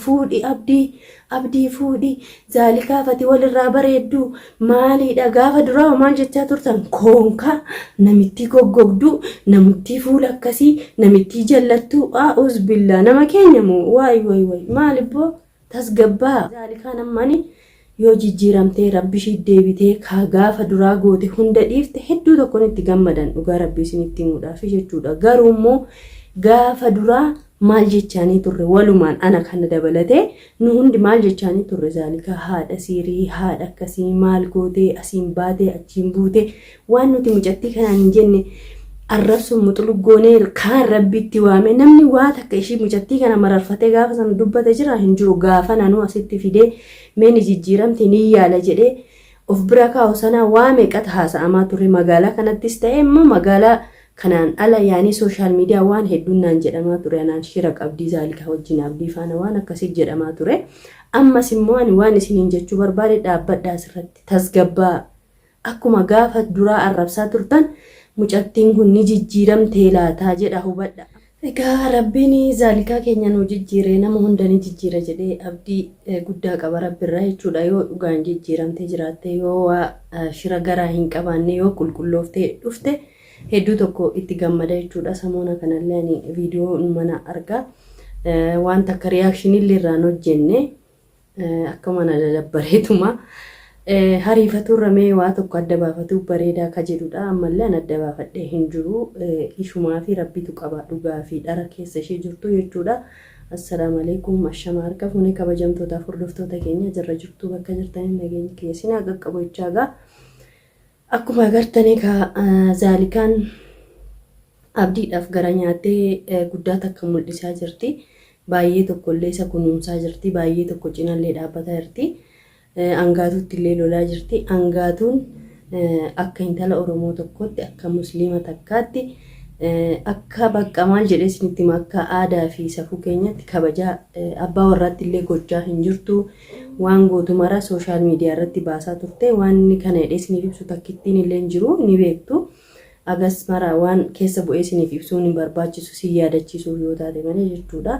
Fuudhi Abdii Abdii fuudhi Zaalikaaf ati walirraa bareeddu maaliidha gaafa duraa hoo maal jechaa turtan koonkaa namittii goggogduu namittii fuula akkasii namittii jallattuu a'uuzbillaa nama keenya moo waay waay waay maal ibboo Tasgabbaa! Zaalikaan amma ani yoo jijjiiramtee rabbi ishiit deebitee kaa gaafa duraa goote hunda dhiifte hedduu tokkon itti gammadan dhugaa rabbii isinitti himuudhaafi jechuudha. Garuu immoo gaafa duraa maal jechaanii turre walumaan ana kana dabalatee nu hundi maal jechaanii turre zaalikaa haadha siirii haadha akkasii maal gootee asiin baatee achiin buute Waan nuti mucattii kanaan hin jenne arrabsuun muxuluq goonee kaan rabbitti waame namni waa takka ishii mucattii kana mararfatee gaafa sana dubbate jira hin jiru gaafa nanuu asitti fidee mee ni jijjiiramti ni yaala jedhee of bira kaa'u sanaa waa meeqata haasa'amaa ture magaalaa kanattis ta'e immoo magaalaa kanaan ala yaanii sooshaal miidiyaa waan hedduun naan jedhamaa ture anaan shira qabdii zaalika wajjin abdii faana waan akkasii jedhamaa ture ammas immoo ani waan isiniin jechuu barbaade dhaabbadhaa asirratti tasgabbaa Akkuma gaafa duraa arrabsaa turtan mucattiin kun ni jijjiiramtee laata jedha hubadha. Egaa Rabbiin zaalikaa keenya nuu jijjiire nama hunda ni jijjiira jedhee abdii guddaa qaba Rabbirraa jechuudha yoo dhugaan jijjiiramtee jiraatte yoo waa shira garaa hin qabaanne yoo qulqullooftee dhufte hedduu tokko itti gammada jechuudha samoona kanallee ani viidiyoo mana argaa waan takka riyaakshiniillee irraan hojjenne Akkuma na dadabbareetuma hariifaturra mee waa tokko adda baafatuu bareedaa ka jedhudha. Ammallee an adda baafadhee hin jiru. Ishumaa fi rabbitu qaba dhugaa fi dhara keessa ishee jirtu jechuudha. Assalaamu alaikum ashama harka fuune kabajamtootaaf hordoftoota keenya jirra jirtu bakka jirtaniin nageenyi kiyya sinaa qaqqabu jechaa gaa. Akkuma agartanii ka zaalikaan Abdiidhaaf gara nyaattee guddaa takka mul'isaa jirti. Baay'ee tokkollee isa kunuunsaa jirti. Baay'ee tokko cinallee dhaabbataa jirti. Angaatuutti illee lolaa jirti. Angaatuun akka intala Oromoo tokkootti, akka Musliima takkaatti, akka bakka maal jedhee isinitti hima akka aadaa fi safuu keenyatti kabajaa abbaa warraatti illee gochaa hin jirtu. Waan gootu mara sooshaal miidiyaa irratti baasaa turte. Waan inni kana jedhee isiniif ibsu takkittiin illee hin jiru ni beektu. Hagas mara waan keessa bu'ee isiniif ibsuun hin barbaachisu sin yaadachiisuuf yoo taate malee jechuudha.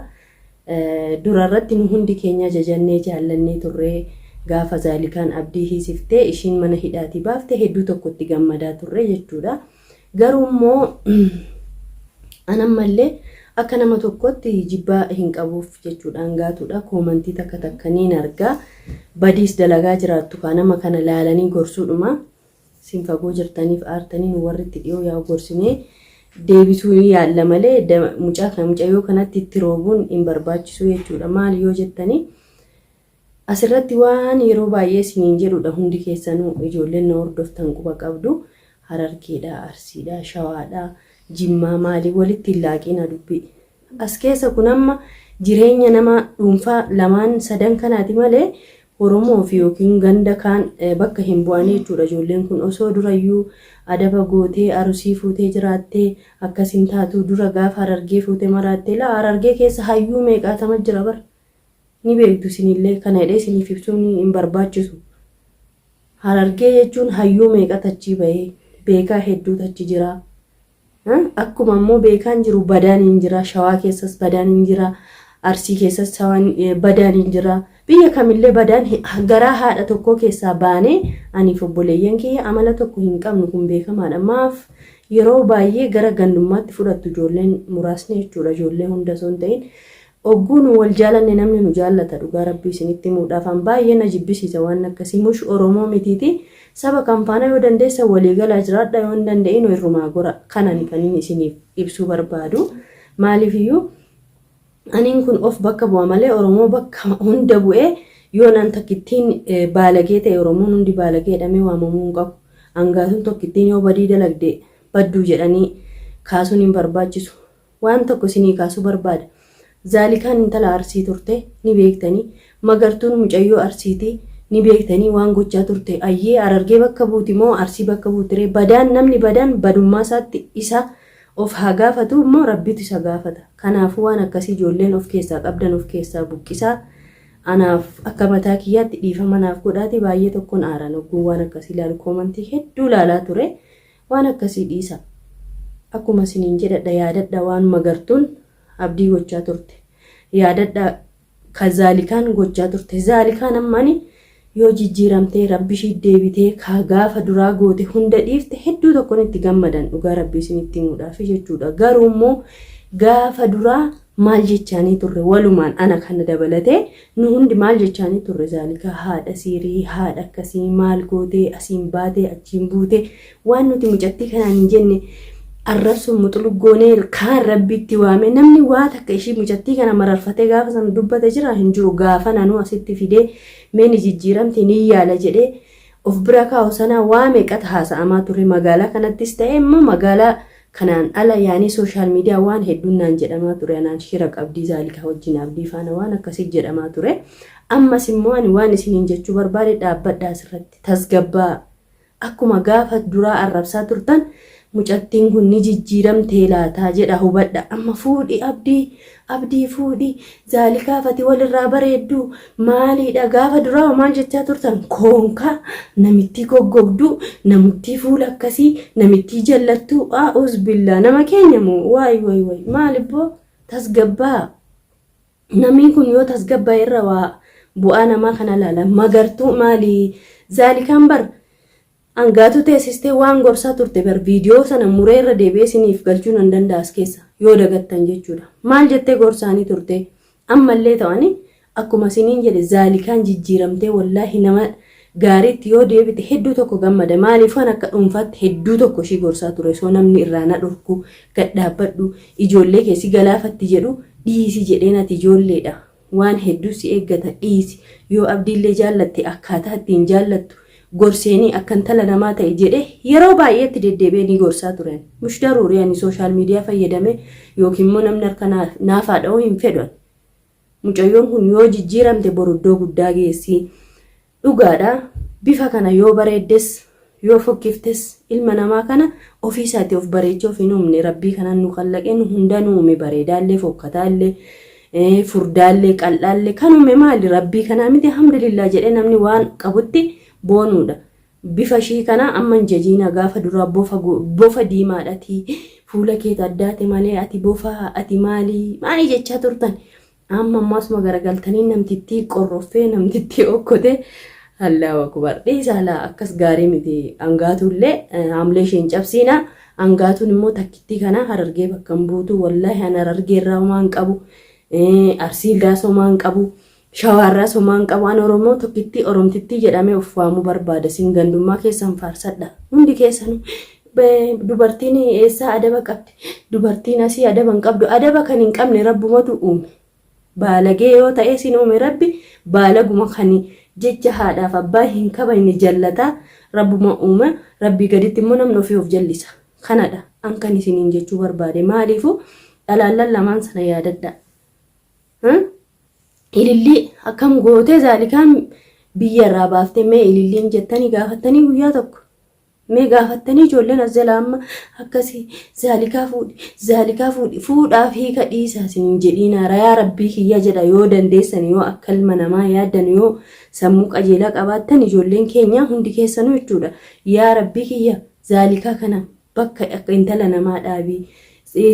Dura irratti nu hundi keenya jajannee jaallannee turree gaafa Zaalikaan Abdii hiisiftee ishiin mana hidhaatii baafte hedduu tokko itti gammadaa turre jechuudha. Garuu immoo an ammallee akka nama tokkotti jibbaa hin qabuuf jechuudha hangaatuudha. Koomantii takka takka niin argaa. Badiis dalagaa jiraattu kaa nama kana laalanii gorsuudhuma. Isin fagoo jirtaniif aartanii nu warri itti dhiyoo yaa'u gorsinee deebisuu ni yaalla malee mucaa kana mucayyoo kanatti itti roobuun hin barbaachisu jechuudha. Maali yoo jettanii asirratti waan yeroo baay'ee isiniin jedhudha hundi keessanuu ijoolleen na hordoftan quba qabdu Harargeedha, Arsiidha, Shawaadha, Jimmaa maali walitti hin laaqiina dubbii. As keessa kun amma jireenya nama dhuunfaa lamaan sadan kanaati malee Oromoo fi yookiin ganda kaan bakka hin bu'anii jechuudha ijoolleen kun osoo durayyuu adaba gootee arusii fuutee jiraattee akkas hin taatu dura gaafa harargee fuute maraattee laa harargee keessa hayyuu meeqaatama jira bar ni beektu isinillee kana jedhee isiniif ibsuun hin barbaachisu harargee jechuun hayyuu meeqatu achii bahee beekaa hedduutu achi jira Akkuma immoo beekaan jiru badaan hin jira. Shawaa keessas badaan hin jira. Arsii keessas badaan hin jira. Biyya kamillee badaan garaa haadha tokkoo keessaa baanee aniif obboleeyyan kiyya amala tokko hin qabnu kun beekamaadha. Maaf yeroo baay'ee gara gandummaatti fudhattu ijoolleen muraasni jechuudha. Ijoollee hunda osoo hin ta'in Ogguu nu wal jaalanne namni nu jaallata dhugaa rabbii isinitti himuudhaaf an baay'ee na jibbisiisa waan akkasii mush oromoo mitiiti saba kam faana yoo dandeessan walii galaa jiraadha yoo hin danda'in irrumaa gora kanani kanin isiniif ibsuu barbaadu maaliif iyyuu aniin kun of bakka bu'a malee oromoo bakka hunda bu'ee yoo nan takkittiin baalagee ta'e oromoon hundi baalagee jedhamee waamamuu hin qabu angaatuun tokkittiin yoo badii dalagde badduu jedhanii kaasuun hin barbaachisu Waan tokko isinii kaasuu barbaada. Zaalikaan intala Arsii turte ni beektanii. Magartuun mucayyoo Arsiiti ni beektanii waan gochaa turte. Ayyee Harargee bakka buuti moo Arsii bakka buuti ree? Badaan namni badaan badummaa isaatti isa of haa gaafatu immoo Rabbitu isa gaafata. Kanaafuu waan akkasii ijoolleen of keessaa qabdan of keessaa buqqisaa. Anaaf akka mataa kiyyaatti dhiifama naaf godhaati baay'ee tokkon aaran ogguun waan akkasii ilaalu koomantii hedduu ilaalaa ture. Waan akkasii dhiisaa. Akkuma isiniin jedhadha yaadadha waan Magartuun Abdii gochaa turte. Yaadadha Ka zaalikaan gochaa turte. Zaalikaan amma ani yoo jijjiiramtee rabbi ishii deebitee ka gaafa duraa goote hunda dhiifte hedduu tokkon itti gammadan dhugaa rabbii isinitti himuudhaaf jechuudha. Garuu immoo gaafa duraa maal jechaanii turre walumaan ana kana dabalatee nu hundi maal jechaanii turre zaalikaa haadha siirii haadha akkasii maal gootee asiin baatee achiin buutee waan nuti mucattii kanaan hin jenne arrabsuun muxuluggoonee kaan rabbitti waame namni waa takka ishii mucattii kana mararfatee gaafa sana dubbate jira hin jiru gaafa nanuu asitti fidee mee ni jijjiiramti ni yaala jedhee of bira kaa'u sanaa waa meeqatu haasa'amaa ture magaalaa kanattis ta'e immoo magaalaa kanaan ala yaanii sooshaal miidiyaa waan hedduun naan jedhamaa ture anaan shira qabdii zaalikaa wajjin abdii faana waan akkasii jedhamaa ture ammas immoo ani waan isiniin jechuu barbaade dhaabbadhaa asirratti tasgabbaa Akkuma gaafa duraa arrabsaa turtan mucattiin kun ni jijjiiramtee laataa jedha hubadha. Amma fuudhi abdii abdii fuudhi zaalikaa fati walirraa bareeddu maaliidha gaafa duraa maal jechaa turtan koonkaa namittii goggogduu namittii fuula akkasii namittii jallattuu a'uuz billaa nama keenya moo waay waay waay maalibboo tasgabbaa. Namii kun yoo tasgabbaa'e irra waa bu'aa namaa kana laala. Magartuu maali? Zaalikaan bar angaatuu teessistee waan gorsaa turte bar viidiyoo sana muree irra deebi'ee isiniif galchuu nan danda'a as keessa yoo dagattan jechuudha. Maal jettee gorsaanii turte? Ammallee ta'ani akkuma isiniin jedhe zaalikaan jijjiiramtee wallaahi nama gaariitti yoo deebite hedduu tokko gammada. Maaliif waan akka dhuunfaatti hedduu tokko ishii gorsaa ture osoo namni irraa na dhorku gad dhaabbadhu ijoollee kee si galaafatti jedhu dhiisi jedheen ati ijoolleedha waan hedduu si eeggata dhiisi yoo abdiillee jaallatte akkaataa ittiin jaallattu gorseenii akka intala namaa ta'e jedhee yeroo baay'eetti deddeebi'ee ni gorsaa turen. Mush daruurii ani sooshaal miidiyaa fayyadamee yookiin immoo namni harka naafaa dha'uu hin fedhu. Mucayyoon kun yoo jijjiiramte boru iddoo guddaa geessi. Dhugaadha bifa kana yoo bareeddes yoo fokkiftes ilma namaa kana ofii isaati of bareechee of hin uumne rabbii kanaan nu kallaqee nu hunda nu uume bareedaallee fokkataallee furdaallee qal'aallee kan uume maali rabbii kanaa miti alhamdulillah jedhee namni waan qabutti boonuudha. Bifa ishii kana amma hin jajiinaa gaafa duraa bofa bofa diimaadhati fuula keetu addaate malee ati bofa ati maalii maalii jechaa turtan. Amma ammoo asuma garagaltanii namtittii qorroffee namtittii okkotee Allahu akubar dhiisaa laa akkas gaarii miti hangaatuullee haamlee ishee hin cabsiina hangaatuun immoo takkittii kana harargee bakka hin buutu wallaahi an harargee irraa homaa hin qabu arsii irraas homaa hin qabu shawaarraas homaa hin qabu an oromoo tokkittii oromtittii jedhamee of waamuu barbaada sin gandummaa keessan faarsadha hundi keessanuu Dubartiin eessaa adaba qabdi? Dubartiin asii adaba hin qabdu. Adaba kan hin qabne rabbumatu uume. Baalagee yoo ta'ee sin uume rabbi baalaguma kan jecha haadhaaf abbaa hin kabajne jallataa rabbuma uume rabbii gaditti immoo namni ofii of jallisa. Kanadha an kan isiniin jechuu barbaade. Maaliifuu dhalaallan lamaan sana yaadadhaa. Ilillii akkam gootee zaalikaan biyya irraa baaftee mee ililliin jettanii gaafattanii guyyaa tokko. Mee gaafattanii ijoolleen as jalaa amma akkasii zaalikaa fuudhi zaalikaa fuudhi fuudhaaf hiika dhiisaa isin hin jedhiinaa rayaa rabbii kiyya jedha yoo dandeessan yoo akka ilma namaa yaaddan yoo sammuu qajeelaa qabaattan ijoolleen keenya hundi keessanuu jechuudha yaa rabbii kiyya zaalikaa kana bakka akka intala namaa dhaabii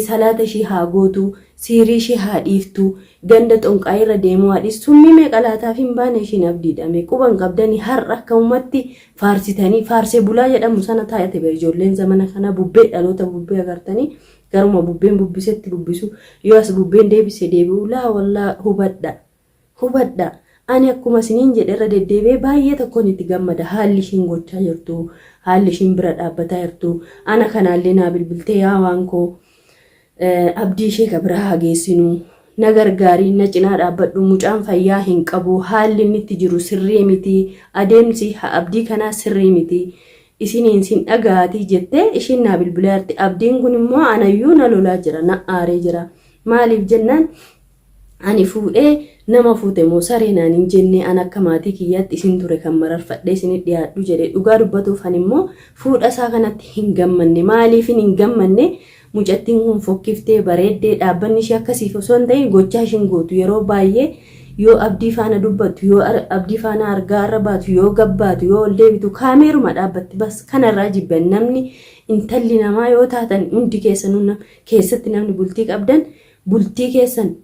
Salaata ishii haa gootu, siirii ishii haa dhiiftu, ganda xonqaayii irra deemuu haa dhiistu. Summii meeqa laataaf hin baane ishiin abdiidha mee quba hin qabdanii har'a akkamumatti faarsitanii faarsee bulaa jedhamu sana taate bar ijoolleen zamana kana bubbee dhaloota bubbee agartanii garuma bubbeen bubbisetti bubbisu yoo as bubbeen deebise deebi'u laa wallaa hubadha. Hubadhaa! Ani akkuma isiniin jedhe irra deddeebi'ee baay'ee tokkon itti gammada haalli ishiin gochaa jirtu, haalli ishiin bira dhaabbataa jirtu, ana kanaallee naa bilbiltee yaa waan koo abdii ishee ka biraa haa geessinu, na gargaari, na cinaa dhaabbadhu, mucaan fayyaa hin qabu, haalli inni itti jiru sirrii miti, adeemsi abdii kanaa sirrii miti, isiniin sin dhaga'aatii jettee ishiin naa bilbilaa jirti. Abdiin kun immoo anayyuu na lolaa jira, na aaree jira. Maaliif jennaan Ani fuudhee nama fuute moo saree naan hin jennee an akka maatii kiyyaatti isin ture kan mararfadhee isinit dhiyaadhu jedhe dhugaa dubbatuuf an immoo fuudha isaa kanatti hin gammanne maaliifin hin gammanne mucattiin kun fokkiftee bareeddee dhaabbanni ishee akkasiif osoo hin ta'in gochaa ishiin gootu yeroo baay'ee yoo abdii faana dubbattu yoo abdii faana argaa irra baatu yoo gabbaatu yoo ol deebitu kaameeruma dhaabbatti bas kanarraa jibban namni intalli namaa yoo taatan hundi keessanuu keessatti namni bultii qabdan Bultii keessan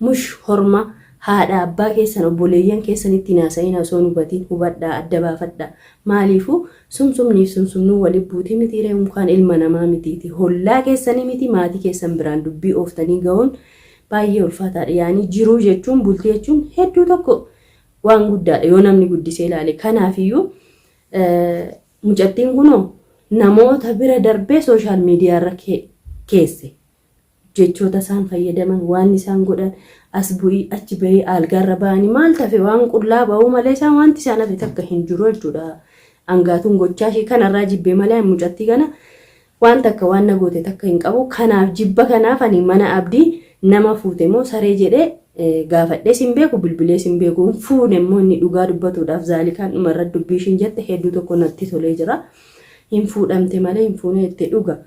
mush horma Haadha abbaa keessan obboleeyyan keessanitti hin haasa'ina osoo hin hubatiin hubadhaa adda baafadhaa. Maaliifuu sumsumniif sumsumnuun wali buuti mitiiree unkaan ilma namaa mitiiti. Hollaa keessanii miti maatii keessan biraan dubbii ooftanii ga'uun baay'ee ulfaataadha. Yaani jiruu jechuun bultii jechuun hedduu tokko waan guddaadha yoo namni guddisee ilaale. Kanaafiyyuu mucattiin kunoo namoota bira darbee sooshaal miidiyaa irra keesse. Jechoota isaan fayyadaman, waan isaan godhan, as bu'ii, achi bahii, aalgaarra ba'anii maal tafe waan qullaa ba'uu malee isaan wanti isaan hafe takka hin jiru jechuudha. Angaatuun gochaa ishee kanarraa jibbee malee ani mucattii kana waan takka waan na goote takka hin qabu. Kanaaf jibba kanaaf ani mana abdii nama fuute moo saree jedhee gaafadhees hin beeku bilbilees hin beeku hin fuune immoo inni dhugaa dubbatuudhaaf zaalikaan dhumarra dubbii ishiin jette hedduu tokko natti tolee jira. Hin fuudhamte malee hin fuune jette dhuga.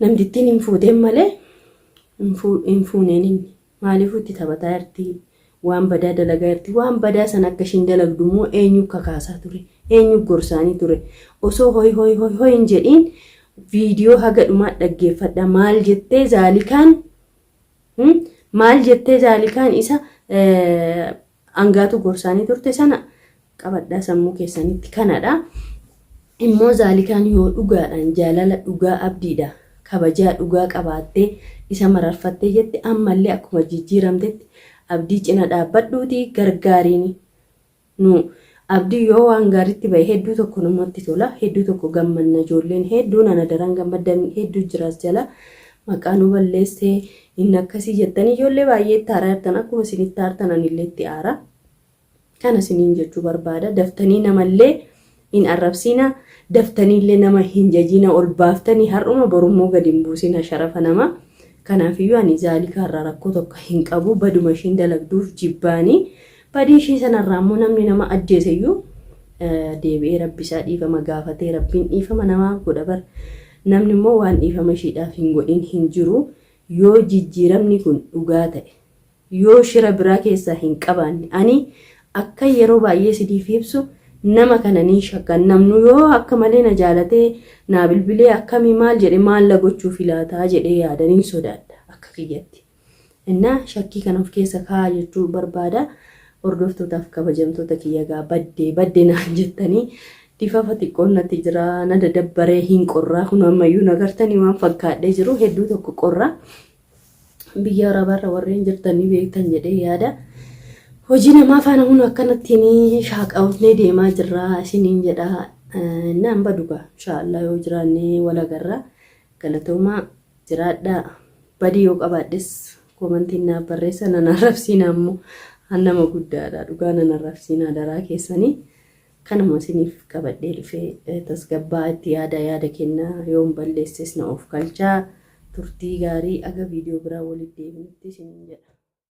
Namtittiin hin fuuteen malee hin fuuneen inni. Maaliifuu itti taphataa jirti? Waan badaa dalagaa jirti. Waan badaa sana akka ishiin dalagdu immoo eenyu kakaasaa ture? Eenyu gorsaanii ture? Osoo hoy hoy hoy hoy hin jedhiin viidiyoo haga dhumaa dhaggeeffadha. Maal jettee zaalikaan maal jettee zaalikaan isa Angaatu gorsaanii turte sana qabadhaa sammuu keessanitti kanadha. Immoo zaalikaan yoo dhugaadhaan jaalala dhugaa abdiidha kabajaa dhugaa qabaattee isa mararfattee jette ammallee akkuma jijjiiramtetti abdii cina dhaabbadhuutii gargaariini. Nu abdii yoo waan gaariitti ba'e hedduu tokko namatti tola hedduu tokko gammanna ijoolleen hedduun ana daran gammaddan hedduu jiraas jala Maqaa nu balleesse inni akkasii jettanii ijoollee baay'ee itti aaraa jirtan akkuma isin itti aartan anillee itti aara. Kana isiniin jechuu barbaada. Daftanii namallee hin arrabsiina. Daftaniillee nama hin jajiina ol baaftanii har'uma borummoo gadi hin buusina sharafa namaa. Kanaafiyyuu ani zaalikaa irraa rakkoo tokko hin qabu. Baduma ishiin dalagduuf jibbaanii. Badii ishii sanarraa immoo namni nama ajjeeseyyuu deebi'ee rabbi isaa dhiifama gaafatee rabbiin dhiifama namaaf godha bar. Namni immoo waan dhiifama ishiidhaaf hin godhin hin jiru. Yoo jijjiiramni kun dhugaa ta'e, yoo shira biraa keessaa hin qabaanne, ani akkan yeroo baay'ee isiniif ibsu nama kana nin shakka. Namnu yoo akka malee na jaalatee naa bilbilee akkamii maal jedhe maal la gochuufi laataa jedhee yaada nin sodaadha akka kiyyatti. Innaa shakkii kana of keessa kaa'aa jechuu barbaada. Hordoftootaaf kabajamtoota kiyya gaa badde badde naan jettanii difafa xiqqoon natti jira na dadabbaree hin qorraa kun ammayyuu nagartanii waan fakkaadhee jiru hedduu tokko qorra. Biyya Arabaarra warreen jirtan ni beektan jedhee yaada. Hojii namaa faana hun akkanattiin shaaqawnee deemaa jirra isiniin jedha. Naan badu gaa inshaallah yoo jiraanne wal agarra. Galatoomaa jiraadhaa. Badii yoo qabaadhes koomantiin naaf barreessa nan arrabsiinaa immoo an nama guddaadha dhugaa nan arrabsiinaa daraa keessanii kanuma isiniif qabadhee dhufee tasgabbaa itti yaada yaada kennaa yoon balleesses na of kalchaa turtii gaarii aga viidiyoo biraa walitti deebinutti isiniin jedha.